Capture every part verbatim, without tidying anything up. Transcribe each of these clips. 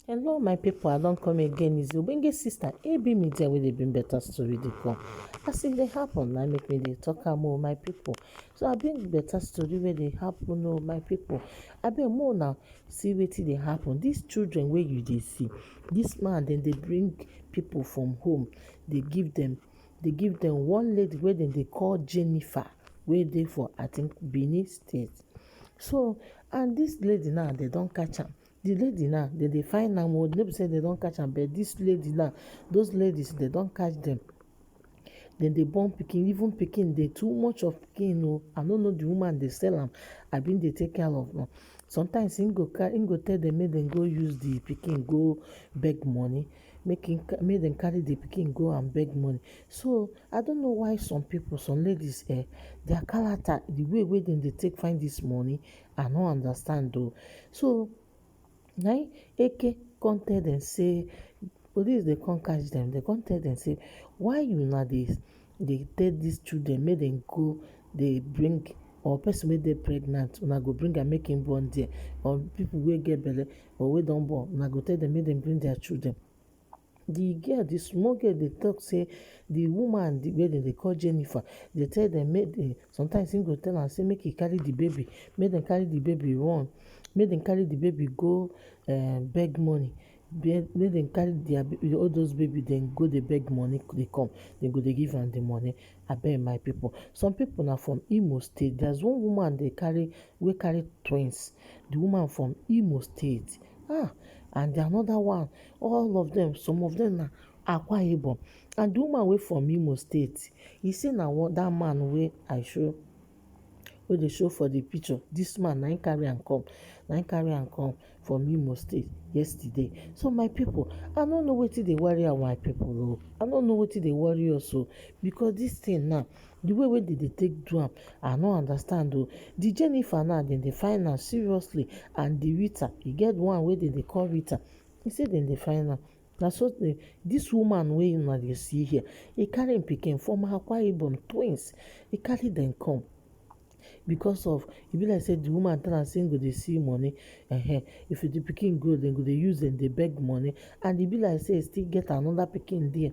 Hello my people, I don come again. Is Ogbenge sister A B Media wey dey bring better story dey come. As e dey happen, na make me dey talk am o my people. So I bring better story wey dey happen o my people. Abeg, make una see wetin dey happen. These children wey you dey see, this man, dem dey bring people from home, dey give them, dey give them one lady wey dem dey call Jennifer, wey dey for, I think, Benin State. So, and this lady now, dem don catch am. The lady now, dem dey find am o. No be say dem don catch am, but this lady now, those ladies, dem don catch them. Dem dey born pikin, even pikin dey too much of pikin o. I no know the woman dey sell am, I been dey take care of am. Sometimes him go ca-, him go tell them make dem go use the pikin go beg money, make him ca-, make dem carry the pikin go and beg money. So I don't know why some people, some ladies, eh, their character, the way wey dem dey take find this money, I no understand o. So na im Eke come tell dem say, police dey come catch dem, dem come tell dem say, why una dey, dey tell these children make dem go dey bring, or person wey dey pregnant, una go bring am make him born there, or people wey get belle or wey don born, una go tell dem make dem bring their children. The girl, the small girl, dey talk say the woman, the, wey dem dey call Jennifer, dey tell dem make dem, sometimes him go tell am say make he carry the baby, make dem carry the baby run, make dem carry the baby go, eh, beg money. Be-, make dem carry their ba-, all those baby dem go dey beg money, dey come, dem go dey give am the money. Abeg my people, some people na from Imo State. There's one woman dey carry, wey carry twins. The woman from Imo State. Ah, and the another one, all of them, some of them na Akwa Ibom. And the woman wey from Imo State, he say na one, that man wey I show, wey dey show for the picture, this man na him carry am come, na him carry am come from Imo State yesterday. So my people, I no know wetin dey worry our people o. I no know wetin dey worry us o, because this thing now, the way wey dem dey take do am, I no understand o. The Jennifer now, dem dey find am seriously, and the Rita, e get one wey dem dey call Rita. He say dem dey find am. Na so the, this woman wey una dey see here, e carry im pikin from Akwa Ibom, twins. E carry dem come. Because of, e be like say the woman tell am say im go dey see money. Ehen. If the pikin grow, dem go dey use dem dey beg money. And e be like say e still get another pikin there.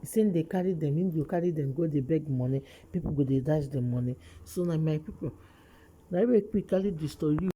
E say im dey carry dem, im go carry dem go dey beg money. People go dey dash dem money. So na my people, na im make me carry the story.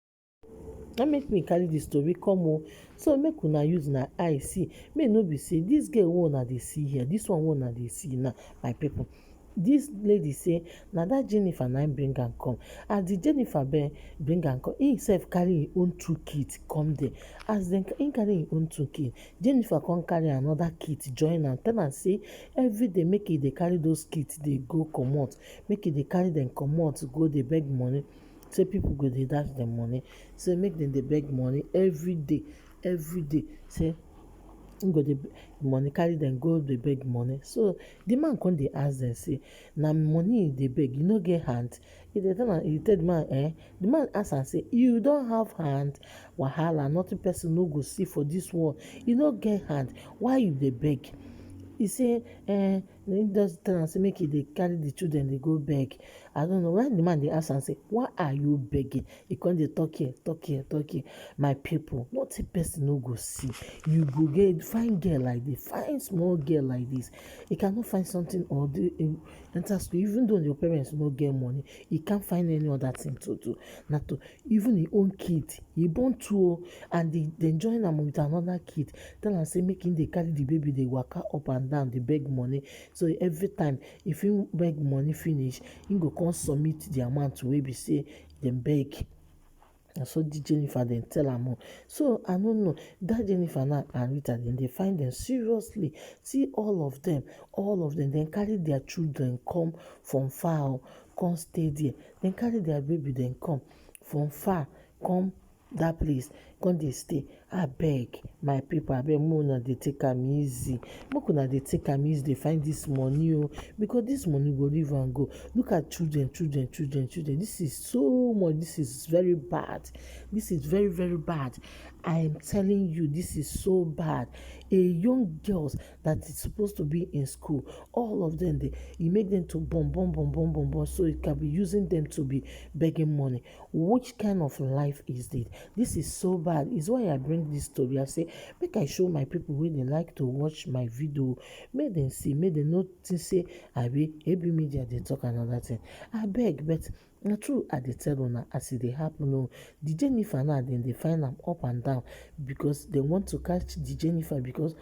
Na im make me carry the story come o. So make una use una eye see. Make no be say this girl wey una dey see here, this one wey una dey see now, my people, this lady say na that Jennifer na im bring am come. As the Jennifer be-, bring am come, he sef carry him own two kids come there. As dem, he carry him own two kids, Jennifer come carry another kid join am, tell am say every day make he dey carry those kids dey go comot, make he dey carry dem comot go dey beg money, say people go dey dash dem money, say make dem dey beg money every day, every day, say he go dey b-, money, carry dem go dey beg money. So the man come dey ask dem say, na money you dey beg, you no get hand? He dey tell am, he tell the man, eh? The man ask am say, you don have hand? Wahala, nothing person no go see for this world. You no get hand, why you dey beg? He say, eh, he just tell am say make he dey carry the children dey go beg. I don't know why the man dey ask am say, why are you begging? He come dey talk here, talk here, talk here. My people, nothing person no go see. You go get fine girl like this, fine small girl like this. He cannot find something or do, eh, enter school, even though your parents no get money, he can't find any other thing to do. Not to, even his own kid, he born two o, and they, they join am with another kid. Tell am say make him dey carry the baby, dey waka up and down, dey beg money. So every time, if he beg money finish, he go come submit the amount wey be say dem beg. Na so the Jennifer dem tell am o. So I no know. That Jennifer now and Rita, dem dey find them seriously. See all of them, all of them, dem carry their children come from far o, come stay there. Dem carry their baby dem come from far, come that place, come dey stay. Abeg, my people, abeg, make una dey take am easy. Make una dey take am easy, dey find this money o, because this money go leave and go. Look at children, children, children, children. This is so much. This is very bad. This is very, very bad. I am telling you, this is so bad. A young girls that is supposed to be in school, all of them, they, you make them to bomb, bomb, bomb, bomb, bomb, bomb, so you can be using them to be begging money. Which kind of life is this? This is so bad. And is why I bring this story. I say, make I show my people wey dey like to watch my video, make dem see, make dem no think say abi A B Media dey talk another thing. Abeg, but na true I dey tell una as e dey happen o. The Jennifer now, dem dey find am up and down because dem want to catch the Jennifer, because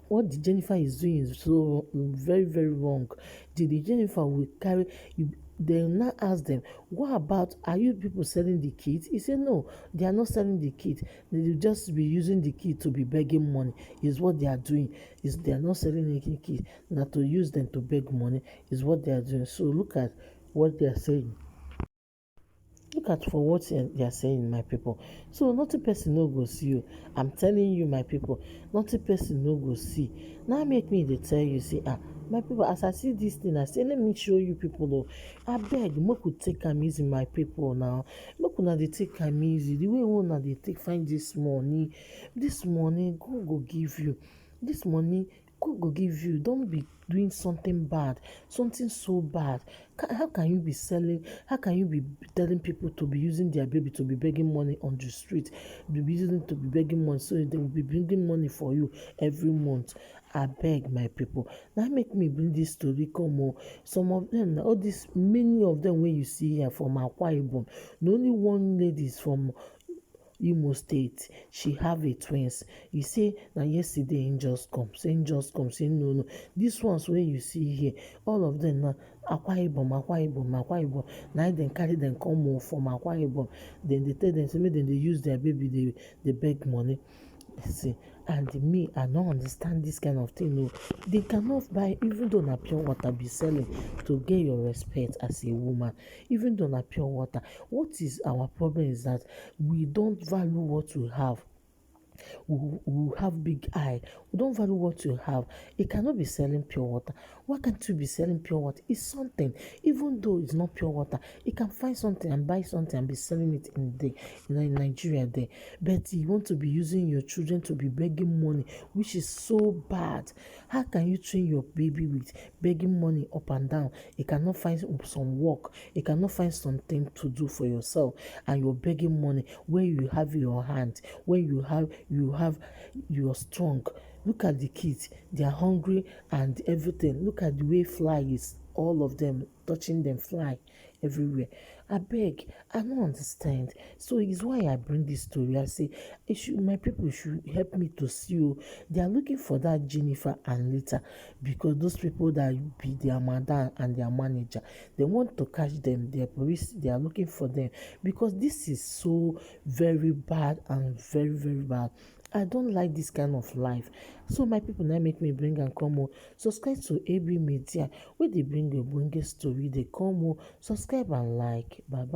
what the Jennifer is doing is so very, very wrong. The, the Jennifer will carry, you, dem now ask them, what about, are you people selling the kids? He say, no, they are not selling the kids. They will just be using the kid to be begging money, is what they are doing. Is they are not selling any kid, na to use them to beg money, is what they are doing. So look at what they are saying. Look at for what they are saying, my people. So nothing person no go see you. I'm telling you, my people, nothing person no go see. Now make me dey tell you, say, ah, my people, as I see this thing, I say, let me show you people o. Abeg, make we take am easy, my people. Now make una dey take am easy. The way una dey take find this money, this money God go give you. This money God go give you. Don't be doing something bad, something so bad. How can you be selling? How can you be telling people to be using their baby to be begging money on the street, be using to be begging money, so they will be bringing money for you every month? Abeg, my people, now make me bring this story come o. Some of them, all this, many of them wey you see here from Akwa Ibom, na only one lady is from Imo State. She have a twins. He say na yesterday he just come. Say he just come. Say no, no. These ones wey you see here, all of them na Akwa Ibom, Akwa Ibom, Akwa Ibom. Na dem carry them come o from Akwa Ibom. Then they tell them say make dem dey use their baby dey dey beg money. See, and me, I no understand this kind of thing o. They cannot buy, even though na pure water be selling, to get your respect as a woman. Even though na pure water, what is our problem is that we don't value what we have. We, we have big eye. We don't value what you have. It cannot be selling pure water. Why can't you be selling pure water? It's something. Even though it's not pure water, you can find something and buy something and be selling it in the in Nigeria there. But you want to be using your children to be begging money, which is so bad. How can you train your baby with begging money up and down? You cannot find some work. You cannot find something to do for yourself, and you're begging money where you have your hand, where you have you have you're strong. Look at the kids. They are hungry and everything. Look at the way fly is, all of them touching them fly everywhere. Abeg, I no understand. So it's why I bring this story. I say, it should, my people should help me to see o. They are looking for that Jennifer and Lita, because those people that be their madam and their manager, they want to catch them. Their police, they are looking for them, because this is so very bad and very, very bad. I don't like this kind of life. So my people, now make me bring and come o. Subscribe to A B Media, where they bring a bonga story. They come o. Subscribe and like. Bye bye.